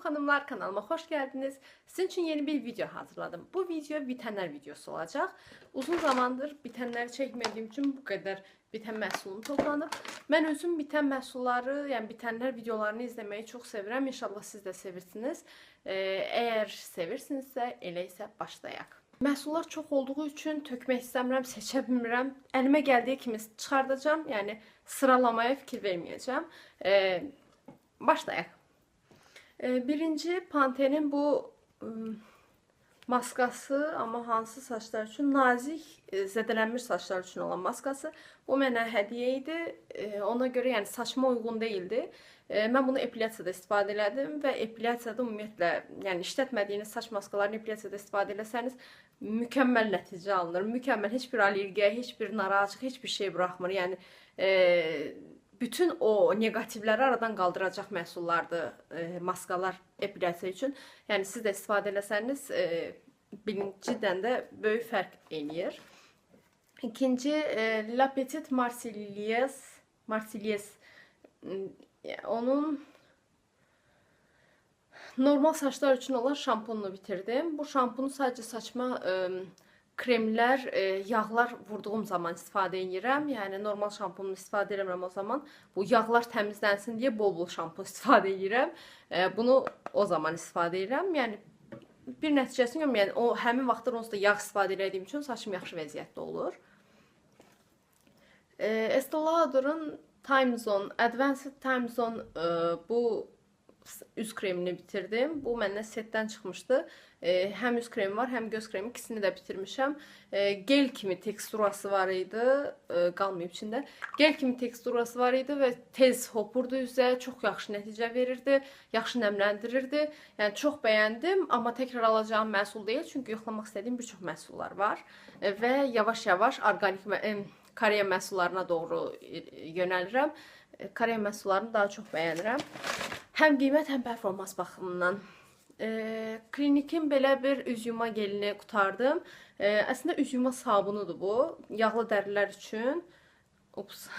Hanımlar, kanalıma hoş geldiniz. Sizin için yeni bir video hazırladım. Bu video bitenler videosu olacak. Uzun zamandır bitenleri çekmediğim için bu kadar biten məhsulum toplanıb. Mən özüm bitən məhsulları, yəni bitenler videolarını izlemeyi çox sevirəm. İnşallah siz də sevirsiniz. Əgər sevirsinizsə, elə isə başlayaq. Məhsullar çox olduğu üçün tökmək istəmirəm, seçə bilmirəm. Əlimə gəldiyi kimi çıxardacağam, yəni sıralamaya fikir verməyəcəm. Başlayaq. Birinci Pantene'in bu maskası, amma hansı saçlar üçün? Nazik, zədələnmiş saçlar üçün olan maskası. Bu mənə hədiyyə idi. Ona görə yəni saçıma uyğun deyildi. Mən bunu epilyasiyada istifadə elədim və epilyasiyada ümumiyyətlə, yəni işlətmədiyiniz saç maskalarını epilyasiyada istifadə eləsəniz mükəmməl nəticə alınır. Mükəmməl, heç bir allergiya, heç bir narahatçılıq, heç bir şey buraxmır. Yəni bütün o negativləri aradan qaldıracaq məhsullardır, maskalar epilyasiya üçün. Yəni siz də istifadə eləsəniz, bilin, cidden də böyük fərq eləyir. İkinci, La Petite Marseillaise, onun normal saçlar üçün olan şampununu bitirdim. Bu şampunu sadəcə saçma kremlər, yağlar vurduğum zaman istifadə edirəm. Yəni normal şampununu istifadə eləmirəm o zaman. Bu yağlar təmizlənsin deyə bol-bol şampun istifadə edirəm. Bunu o zaman istifadə edirəm. Yəni bir nəticəsini görmürəm. Yəni o həmin vaxtlar onsuz da yağ istifadə elədiyim üçün saçım yaxşı vəziyyətdə olur. Estee Lauder'ın Time Zone, Advanced Time Zone bu üz kremini bitirdim. Bu məndən setdən çıxmışdı. Həm üz kremi var, həm göz kremi, ikisini də bitirmişəm. Gel kimi teksturası var idi, qalmayıb içində. Gel kimi teksturası var idi və tez hopurdu üzə, çox yaxşı nəticə verirdi, yaxşı nəmləndirirdi. Yəni çox bəyəndim, amma təkrar alacağım məhsul deyil, çünki yoxlamaq istədiyim bir çox məhsullar var. Və yavaş-yavaş orqanik Koreya məhsullarına doğru yönəlirəm. Koreya məhsullarını daha çox bəyənirəm. Həm qiymət, həm performans baxımından. Klinikin belə bir üz yuma gelini qurtardım. Əslində üz yuma sabunudur bu. Yağlı dərilər üçün. Ups.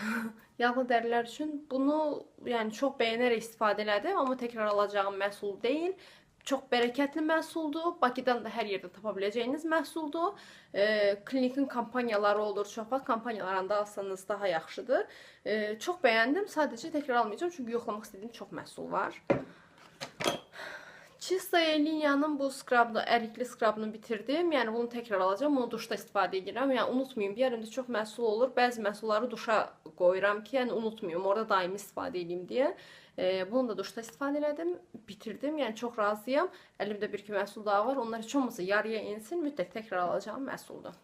Yağlı dərilər üçün bunu yəni çox bəyənərək istifadə elədim, amma təkrar alacağım məhsul deyil. Çox bərəkətli məhsuldur. Bakıdan da hər yerdə tapa biləcəyiniz məhsuldur. Klinikin kampaniyaları olur. Çox vaxt kampaniyalarında alsanız daha yaxşıdır. Çox bəyəndim. Sadəcə təkrar almayacağım, çünki yoxlamaq istədiyim çox məhsul var. Çistaya Liniyanın bu skrabını, ərikli skrabını bitirdim. Yəni bunu təkrar alacağım. Bunu duşda istifadə edirəm. Yəni unutmayın, bir yerimdə çox məhsul olur. Bəzi məhsulları duşa qoyuram ki, yəni unutmayım, orada daimi istifadə edeyim deyə. Bunu da duşda istifadə elədim, bitirdim. Yəni çox razıyam. Əlimdə bir iki məhsul daha var. Onlar heç olmasa yarıya insin, mütləq təkrar alacağım məhsuldur.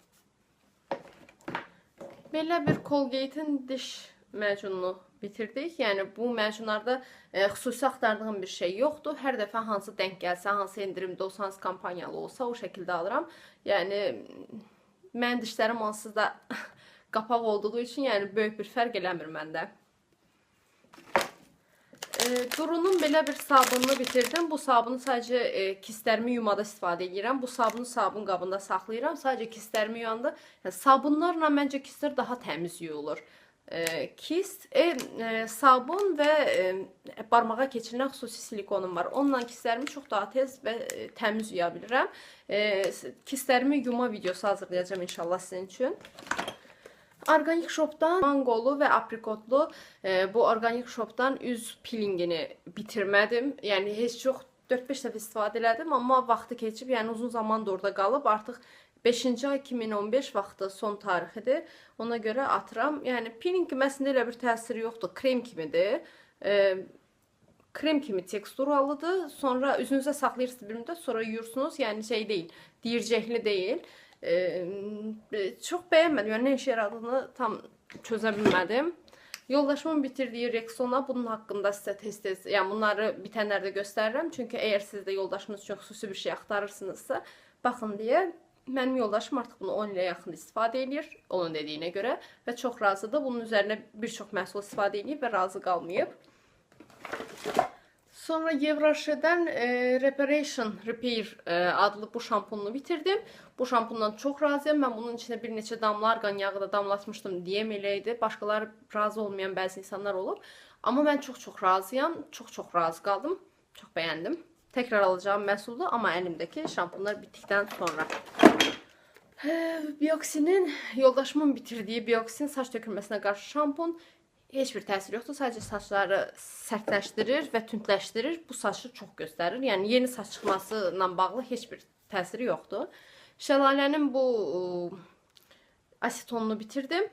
Belə bir Colgate-in diş macununu bitirdik. Yəni bu macunlarda xüsusi axtardığım bir şey yoxdur. Hər dəfə hansı denk gəlsə, hansı endirimdə olsa, hansı kampaniyalı olsa o şəkildə alıram. Yəni mənim dişlərim onsuz da qapaq olduğu üçün yəni böyük bir fərq eləmir məndə. Durunun belə bir sabununu bitirdim. Bu sabunu sadəcə kistlərimi yumada istifadə edirəm. Bu sabunu sabun qabında saxlayıram. Sadəcə kistlərimi yuyanda, yəni sabunlarla məncə kistlər daha təmiz yuyulur. Kist, sabun və barmağa keçirilən xüsusi silikonum var. Onunla kistlərimi çox daha tez və təmiz yuya bilirəm. Kistlərimi yuma videosu hazırlayacağım inşallah sizin üçün. Organic Shop'dan mangolu və aprikotlu bu Organic Shop'dan üz peelingini bitirmədim. Yəni heç çox 4-5 dəfə istifadə elədim, amma vaxtı keçib, yəni uzun zaman da orada qalıb. Artıq 5-ci ay 2015 vaxtı son tarixidir. Ona görə atıram. Yəni peeling kimi əslində elə bir təsiri yoxdur. Krem kimidir. Krem kimi teksturalıdır. Sonra üzünüzə saxlayırsınız bir müddət, sonra yuyursunuz. Yəni şey deyil, deyircəkli deyil. Çox bəyənmədim. Yəni nə işə yaradığını tam çözə bilmədim. Yoldaşımın bitirdiyi Rexona, bunun haqqında sizə tez-tez, yəni bunları bitənlərdə göstərirəm. Çünki əgər siz də yoldaşınız üçün xüsusi bir şey axtarırsınızsa, baxın deyə. Mənim yoldaşım artıq bunu 10 ilə yaxın istifadə edir, onun dediyinə görə və çox razıdır. Bunun üzərinə bir çox məhsul istifadə edib və razı qalmayıb. Sonra Yevroşe'dən Reparation Repair adlı bu şampununu bitirdim. Bu şampundan çox razıyam. Mən bunun içinə bir neçə damla arqan yağı da damlatmışdım deyəm elə idi. Başqaları razı olmayan bəzi insanlar olub. Amma mən çox-çox razıyam. Çox-çox razı qaldım. Çox bəyəndim. Təkrar alacağım məhsuldur, amma əlimdəki şampunlar bitdikdən sonra. Bioxinin, yoldaşımın bitirdiyi Bioxin saç tökülməsinə qarşı şampun heç bir təsiri yoxdur. Sadəcə saçları sərtləşdirir və tündləşdirir. Bu saçı çox göstərir. Yəni yeni saç çıxması ilə bağlı heç bir təsiri yoxdur. Şəlalənin bu asetonunu bitirdim.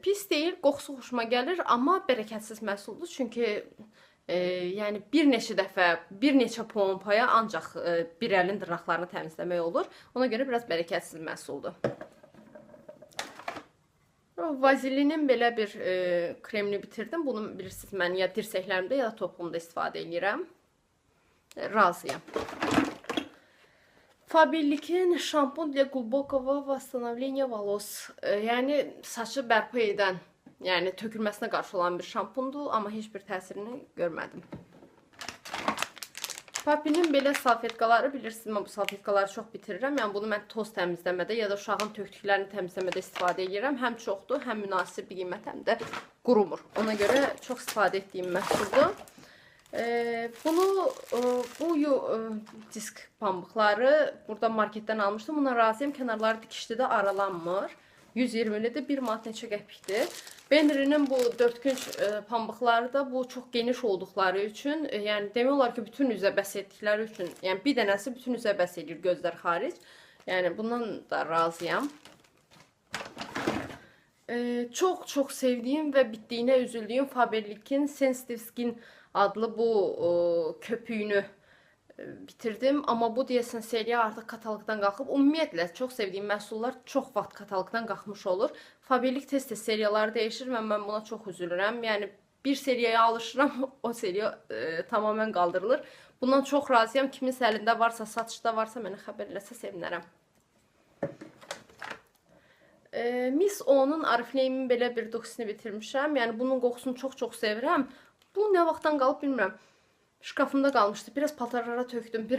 Pis deyil, qoxusu xoşuma gəlir, amma bərəkətsiz məhsuldur. Çünki yəni bir neçə dəfə, bir neçə pompaya ancaq bir əlin dırnaqlarını təmizləmək olur. Ona görə biraz bərəkətsiz məhsuldur. Vazelinin belə bir kremini bitirdim. Bunu bilirsiniz, mən ya dirsəklərimdə ya da topuğumda istifadə edirəm. Razıyam. Faberlic-in şampun для глубокого восстановления волос. Yəni saçı bərpa edən, yəni tökülməsinə qarşı olan bir şampundur, amma heç bir təsirini görmədim. Papinin belə salfetkaları, bilirsiniz, mən bu salfetkaları çox bitirirəm. Yəni bunu mən toz təmizləmədə ya da uşağın tökdüklərini təmizləmədə istifadə edirəm. Həm çoxdur, həm münasib bir qiymət, həm də qurumur. Ona görə çox istifadə etdiyim məhsuldur. Bunu bu disk pambıqları burada marketdən almışdım. Buna razıyam. Kənarları dikişli də aralanmır. 120-lidir. 1 manat neçə qəpikdir. Benri'nin bu dördkünc pambıqları da bu çox geniş olduqları üçün, yəni demək olar ki, bütün üzə bəs etdikləri üçün, yəni bir dənəsi bütün üzə bəs edir gözlər xaric. Yəni bundan da razıyam. Çox-çox sevdiyim və bitdiyinə üzüldüyüm Faberlic-in Sensitive Skin adlı bu köpüyünü bitirdim. Amma bu deyəsən seriya artıq kataloqdan qalxıb. Ümumiyyətlə, çox sevdiyim məhsullar çox vaxt kataloqdan qalxmış olur. Faberlic tez-tez seriyaları dəyişir və mən buna çox üzülürəm. Yəni bir seriyaya alışıram, o seriya tamamilə qaldırılır. Bundan çox razıyam. Kiminsə əlində varsa, satışda varsa mənə xəbər eləsə sevinərəm. Miss O'nun Oriflame'in belə bir dokusini bitirmişəm. Yəni bunun qoxusunu çox-çox sevirəm. Bu nə vaxtdan qalıb bilmirəm. Şkafımda qalmışdı. Biraz paltarlara tökdüm,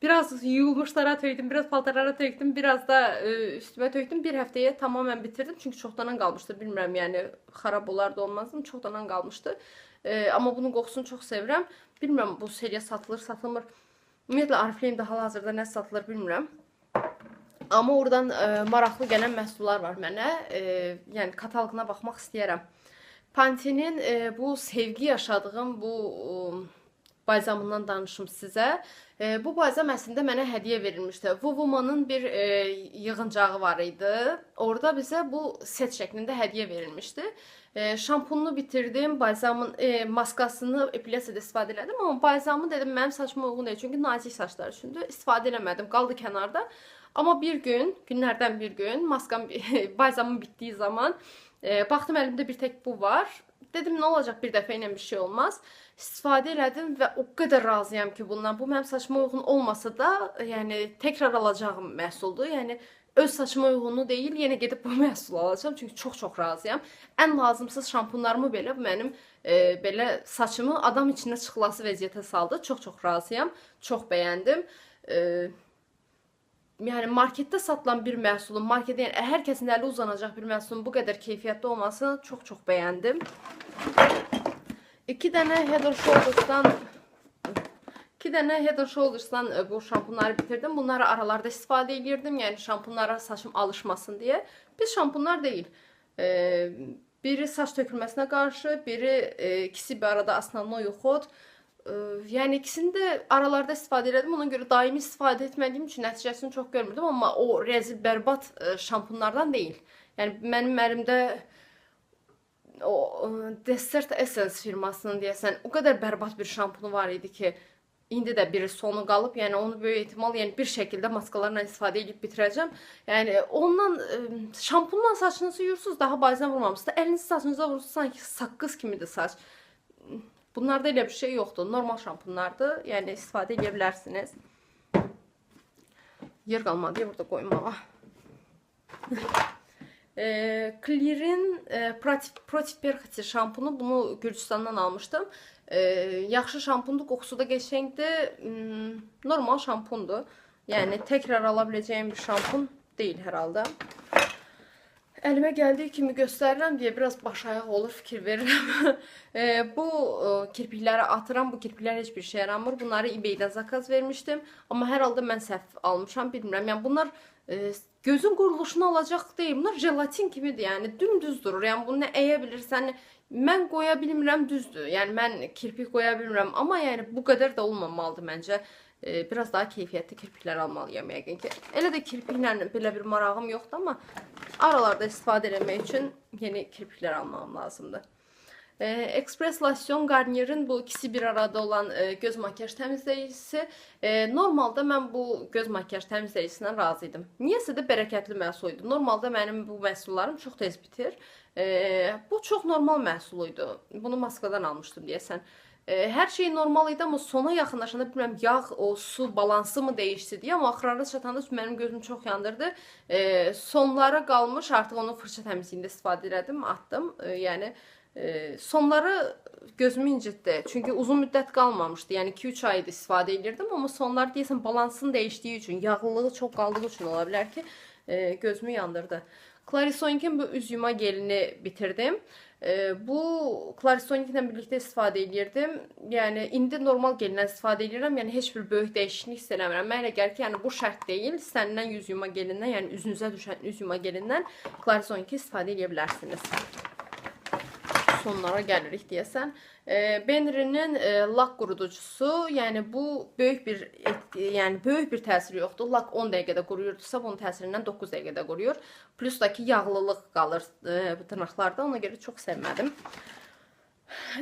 biraz yuyulmuşlara tökdüm, biraz paltarlara tökdüm, biraz da üstümə tökdüm. Bir həftəyə tamamilə bitirdim. Çünki çoxdanan qalmışdı. Bilmirəm, yəni xarab olardı olmazdım. Çoxdanan qalmışdı. Amma bunun qoxusunu çox sevirəm. Bilmirəm bu seriya satılır, satılmır. Ümumiyyətlə Oriflame-də hal-hazırda nə satılır bilmirəm. Amma oradan maraqlı gələn məhsullar var mənə. Yəni kataloquna baxmaq istəyərəm. Pantene'in bu sevgi yaşadığım bu balzamından danışım sizə. Bu balzam əslində mənə hədiyyə verilmişdi. Vuvumanın bir yığıncağı var idi. Orada bizə bu set şəklində hədiyyə verilmişdi. Şampununu bitirdim, balzamın maskasını epilyasiyada istifadə elədim. Amma balzamı dedim mənim saçıma uyğun deyil. Çünki nazik saçlar üçündür. İstifadə eləmədim, qaldı kənarda. Amma bir gün, günlərdən bir gün maskam, balzamın bitdiyi zaman baxdım əlimdə bir tək bu var. Dedim, nə olacaq, bir dəfə ilə bir şey olmaz. İstifadə elədim və o qədər razıyam ki bundan. Bu mənim saçıma uyğun olmasa da, yəni təkrar alacağım məhsuldur. Yəni öz saçıma uyğunlu deyil, yenə gedib bu məhsulu alacağam. Çünki çox-çox razıyam. Ən lazımsız şampunlarımı belə mənim belə saçımı adam içində çıxılası vəziyyətə saldı. Çox-çox razıyam. Çox bəyəndim. Yəni marketdə satılan bir məhsulun, marketdə, yəni hər kəsin əli uzanacaq bir məhsulun bu qədər keyfiyyətli olmasını çox-çox bəyəndim. İki dənə Head and Shoulders'dan bu şampunları bitirdim. Bunları aralarda istifadə edirdim. Yəni şampunlara saçım alışmasın deyə. Biz şampunlar deyil. Biri saç tökülməsinə qarşı, biri ikisi bir arada основной уход. Yəni ikisini də aralarda istifadə elədim. Ona görə daimi istifadə etmədiyim üçün nəticəsini çox görmürdüm. Amma o rəzil, bərbad şampunlardan deyil. Yəni mənim əlimdə o Desert Essence firmasının deyəsən o qədər bərbad bir şampunu var idi ki, indi də biri sonu qalıb. Yəni onu böyük ehtimal, yəni bir şəkildə maskalarla istifadə edib bitirəcəm. Yəni ondan şampunla saçınızı yuyursunuz, daha balzam vurmamışsınız. Əlinizi saçınıza vurursunuz, sanki saqqız kimidir saç. Bunlarda elə bir şey yoxdur. Normal şampunlardır. Yəni istifadə edə bilərsiniz. Yer qalmadı ya burada qoymağa. Clear'in Protiv Perxiti şampunu, bunu Gürcüstandan almışdım. Yaxşı şampundur, qoxusu da qəşəngdir. Normal şampundur. Yəni təkrar ala biləcəyim bir şampun deyil hər halda. Əlimə gəldiyi kimi göstərirəm deyə biraz baş ayaq olur, fikir verirəm. Bu kirpikləri atıram. Bu kirpiklər heç bir şey yaramır. Bunları eBay-dən zakaz vermişdim. Amma hər halda mən səhv almışam, bilmirəm. Yəni bunlar gözün quruluşunu alacaq deyil. Bunlar jelatin kimidir, yəni dümdüz durur. Yəni bunu nə əyə bilirsən, mən qoya bilmirəm, düzdür. Yəni mən kirpik qoya bilmirəm, amma yəni bu qədər də olmamalıdır məncə. Biraz daha keyfiyyətli kirpiklər almalıyam yəqin ki. Elə də kirpiklə belə bir marağım yoxdur, amma aralarda istifadə eləmək üçün yeni kirpiklər almağım lazımdır. Express Lotion Garnier'in bu ikisi bir arada olan göz makyaj təmizləyicisi. Normalda mən bu göz makyaj təmizləyicisindən razı idim. Niyəsə də bərəkətli məhsul idi. Normalda mənim bu məhsullarım çox tez bitir. Bu çox normal məhsul idi. Bunu Moskvadan almışdım deyəsən. Hər şey normal idi, amma sona yaxınlaşanda bilmirəm yağ, o su balansı mı dəyişdi deyə, amma axırlara çatanda mənim gözüm çox yandırdı. Sonlara qalmış, artıq onu fırça təmizliyində istifadə elədim, atdım. Yəni sonları gözümü incitdi. Çünki uzun müddət qalmamışdı. Yəni 2-3 ay istifadə edirdim, amma sonlar deyəsən balansın dəyişdiyi üçün, yağlılığı çox qaldığı üçün ola bilər ki, gözümü yandırdı. Clarisonic-in bu üz yuma gelini bitirdim. Bu Clarisonic ilə birlikdə istifadə edirdim. Yəni indi normal gelindən istifadə edirəm. Yəni heç bir böyük dəyişiklik hiss eləmirəm. Mənə elə gəlir ki, yəni bu şərt deyil. İstənilən yüz yuma gelindən, yəni üzünüzə düşən üz yuma gelindən Clarisonic istifadə edə bilərsiniz. Sonlara gəlirik deyəsən. Benri'nin lak quruducusu, yəni bu böyük bir etki, yəni böyük bir təsiri yoxdur. Lak 10 dəqiqədə quruyurdusa, bunun təsirindən 9 dəqiqədə quruyur. Plus da ki, yağlılıq qalır dırnaqlarda. Ona görə çox sevmədim.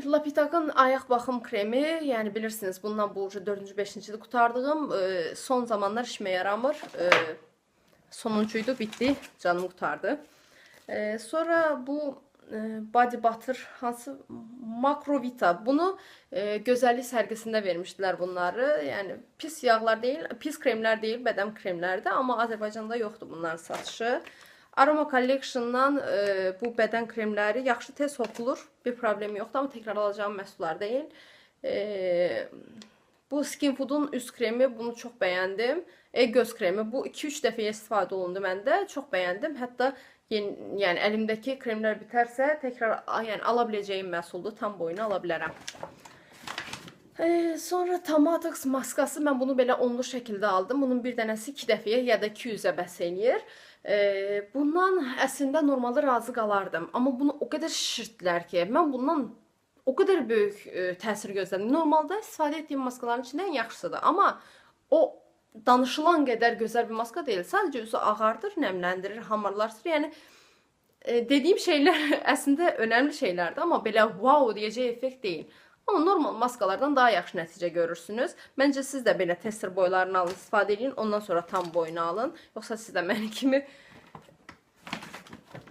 Lapitak'ın ayaq baxım kremi, yəni bilirsiniz, bundan bu 4-cü, 5-ci qurtardığım, son zamanlar işimə yaramır. Sonuncuydu, bitdi, canım qurtardı. Sonra bu Body Butter, hansı Macrovita, bunu gözəllik sərgisində vermişdilər bunları. Yəni pis yağlar deyil, pis kremlər deyil, bədən kremlərdir, amma Azərbaycanda yoxdur bunların satışı. Aroma Collection'dan bu bədən kremləri yaxşı tez hopulur, bir problemi yoxdur, amma təkrar alacağım məhsullar deyil. Bu Skin Food'un üz kremi, bunu çox bəyəndim. Göz kremi, bu 2-3 dəfəyə istifadə olundu məndə, çox bəyəndim. Hətta yəni əlimdəki kremlər bitərsə təkrar yəni ala biləcəyim məhsuldur, tam boyunu ala bilərəm. Sonra Tomatox maskası, mən bunu belə onlu şəkildə aldım. Bunun bir dənəsi 2 dəfəyə ya da 200-ə bəs eləyir. Bundan əslində normalda razı qalardım. Amma bunu o qədər şişirtdilər ki, mən bundan o qədər böyük təsir gözlədim. Normalda istifadə etdiyim maskaların içində ən yaxşısıdır. Amma o danışılan qədər gözəl bir maska deyil. Sadəcə üzü ağardır, nəmləndirir, hamarlaşdırır. Yəni dediyim şeylər əslində önəmli şeylərdir, amma belə wow deyəcək effekt deyil. Amma normal maskalardan daha yaxşı nəticə görürsünüz. Məncə siz də belə tester boylarını alın, istifadə edin, ondan sonra tam boyunu alın. Yoxsa siz də mənim kimi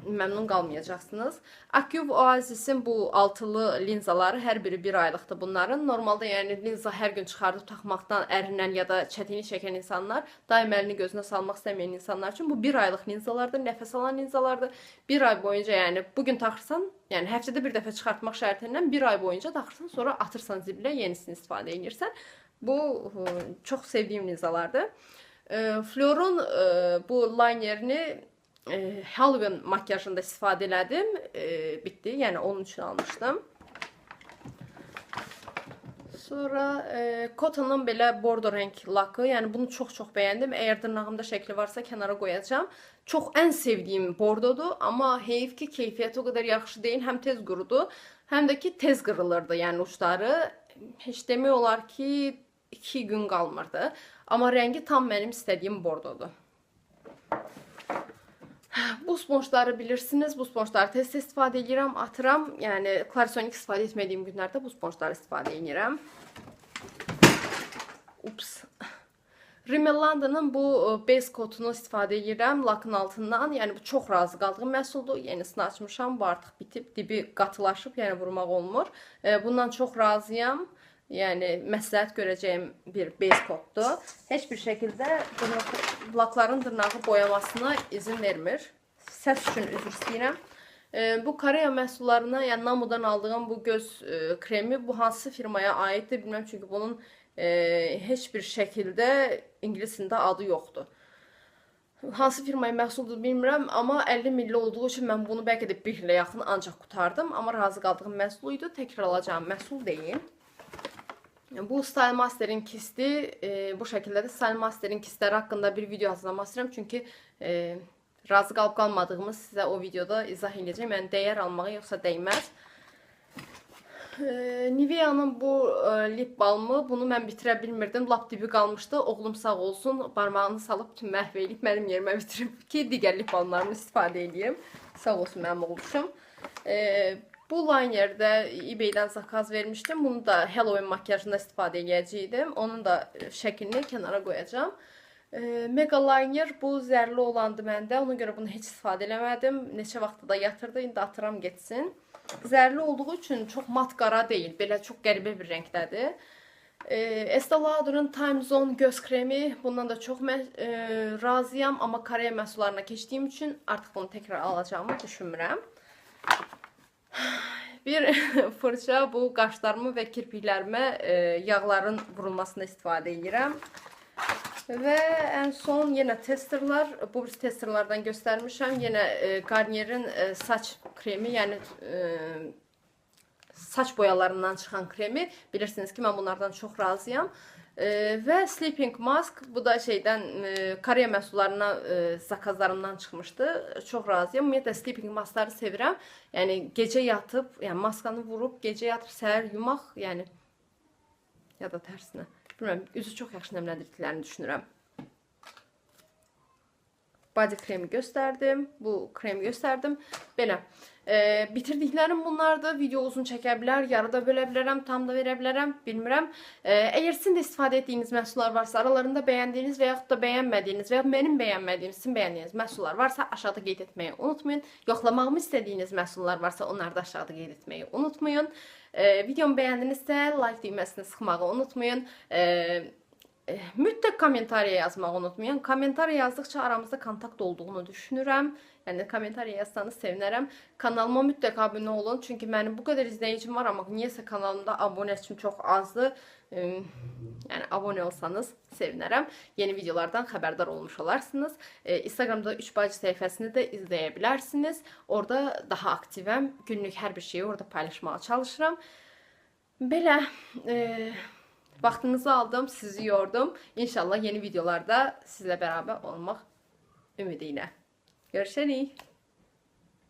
məmnun qalmayacaqsınız. Acuvue Oasis'in bu altılı linzaları, hər biri bir aylıqdır bunların. Normalda yəni linza hər gün çıxardıb taxmaqdan ərinən ya da çətinlik çəkən insanlar, daim əlini gözünə salmaq istəməyən insanlar üçün bu bir aylıq linzalardır, nəfəs alan linzalardır. Bir ay boyunca, yəni bugün taxırsan, yəni həftədə bir dəfə çıxartmaq şərti ilə bir ay boyunca taxırsan, sonra atırsan zibilə, yenisini istifadə edirsən. Bu çox sevdiyim linzalardır. Flor'un bu linerini Halloween makyajında istifadə elədim. Bitdi. Yəni onun üçün almışdım. Sonra Kotonun belə bordo rəng lakı. Yəni bunu çox-çox bəyəndim. Əgər dırnağımda şəkli varsa kənara qoyacağam. Çox ən sevdiyim bordodur, amma heyif ki, keyfiyyəti o qədər yaxşı deyil. Həm tez qurudu, həm də ki tez qırılırdı. Yəni uçları heç demək olar ki 2 gün qalmırdı. Amma rəngi tam mənim istədiyim bordodur. Bu sponjları bilirsiniz. Bu sponjları tez-tez istifadə edirəm, atıram. Yəni Clarisonic istifadə etmədiyim günlərdə bu sponjları istifadə edirəm. Ups. Rimmel London'ın bu base coat'unu istifadə edirəm lakın altından. Yəni bu çox razı qaldığım məhsuldur. Yenisini açmışam. Bu artıq bitib, dibi qatılaşıb, yəni vurmaq olmur. Bundan çox razıyam. Yəni məsləhət görəcəyim bir base coat'dur. Heç bir şəkildə lakların dırnağı boyamasına izin vermir. Səs üçün üzr istəyirəm. Bu Koreya məhsullarına, yəni Namu'dan aldığım bu göz kremi, bu hansı firmaya aiddir bilməm, çünki bunun heç bir şəkildə ingilis dilində adı yoxdur. Hansı firmaya məhsuldur bilmirəm, amma 50 milli olduğu üçün mən bunu bəlkə də bir ilə yaxın ancaq qurtardım. Amma razı qaldığım məhsul idi. Təkrar alacağım məhsul deyil. Bu Style Master'in kisti, bu şəkildə də Style Master'in kistləri haqqında bir video hazırlamaq istəyirəm. Çünki razı qalıb qalmadığımı sizə o videoda izah edəcəyəm. Yəni dəyər almağa yoxsa dəyməz. Nivea'nın bu lip balmı, bunu mən bitirə bilmirdim. Lap dibi qalmışdı. Oğlum sağ olsun, barmağını salıb bütün məhv eləyib mənim yerimə bitirib ki, digər lip balmlarımı istifadə edeyim. Sağ olsun mənim oğluşum. Bu linerdə eBay-dən zakaz vermişdim. Bunu da Halloween makyajında istifadə edəcəydim. Onun da şəklini kənara qoyacağam. Mega Liner bu zərli olandı məndə. Ona görə bunu heç istifadə eləmədim. Neçə vaxtda da yatırdı. İndi atıram getsin. Zərli olduğu üçün çox mat qara deyil. Belə çox qəribə bir rəngdədir. Estee Lauder'ın Time Zone göz kremi. Bundan da çox razıyam. Amma Koreya məhsullarına keçdiyim üçün artıq bunu təkrar alacağımı düşünmürəm. Bir fırça, bu qaşlarımı və kirpiklərimə yağların vurulmasında istifadə edirəm. Və ən son yenə testerlar, bu bir testerlardan göstərmişəm. Yenə Garnier'in saç kremi, yəni saç boyalarından çıxan kremi. Bilirsiniz ki, mən bunlardan çox razıyam. Və Sleeping Mask, bu da şeydən Koreya məhsullarına zakazlarımdan çıxmışdı. Çox razıyam. Ümumiyyətlə Sleeping Maskları sevirəm. Yəni gecə yatıb, yəni maskanı vurub gecə yatıb səhər yumaq, yəni ya da tərsinə. Bilmirəm, üzü çox yaxşı nəmləndirdiklərini düşünürəm. Body kremi göstərdim. Bu kremi göstərdim. Belə. Bitirdiklərim bunlardır. Video uzun çəkə bilər, yarıda bölə bilərəm, tam da verə bilərəm, bilmirəm. Əgər sizin də istifadə etdiyiniz məhsullar varsa, aralarında bəyəndiyiniz və yaxud da bəyənmədiyiniz və ya mənim bəyənmədiyim, sizin bəyəndiyiniz məhsullar varsa aşağıda qeyd etməyi unutmayın. Yoxlamağımı istədiyiniz məhsullar varsa onları da aşağıda qeyd etməyi unutmayın. Videomu bəyəndinizsə like düyməsini sıxmağı unutmayın. Mütləq kommentariya yazmağı unutmayın. Kommentariya yazdıqca aramızda kontakt olduğunu düşünürəm. Yəni kommentariya yazsanız sevinərəm. Kanalıma mütləq abunə olun. Çünki mənim bu qədər izləyicim var, amma niyəsə kanalımda abunəçim çox azdır. Yəni abunə olsanız sevinərəm. Yeni videolardan xəbərdar olmuş olarsınız. Instagramda 3 bacı səhifəsini də izləyə bilərsiniz. Orada daha aktivəm. Günlük hər bir şeyi orada paylaşmağa çalışıram. Belə vaxtınızı aldım, sizi yordum. İnşallah yeni videolarda sizlə beraber olmaq ümidi ilə. Görüşərik.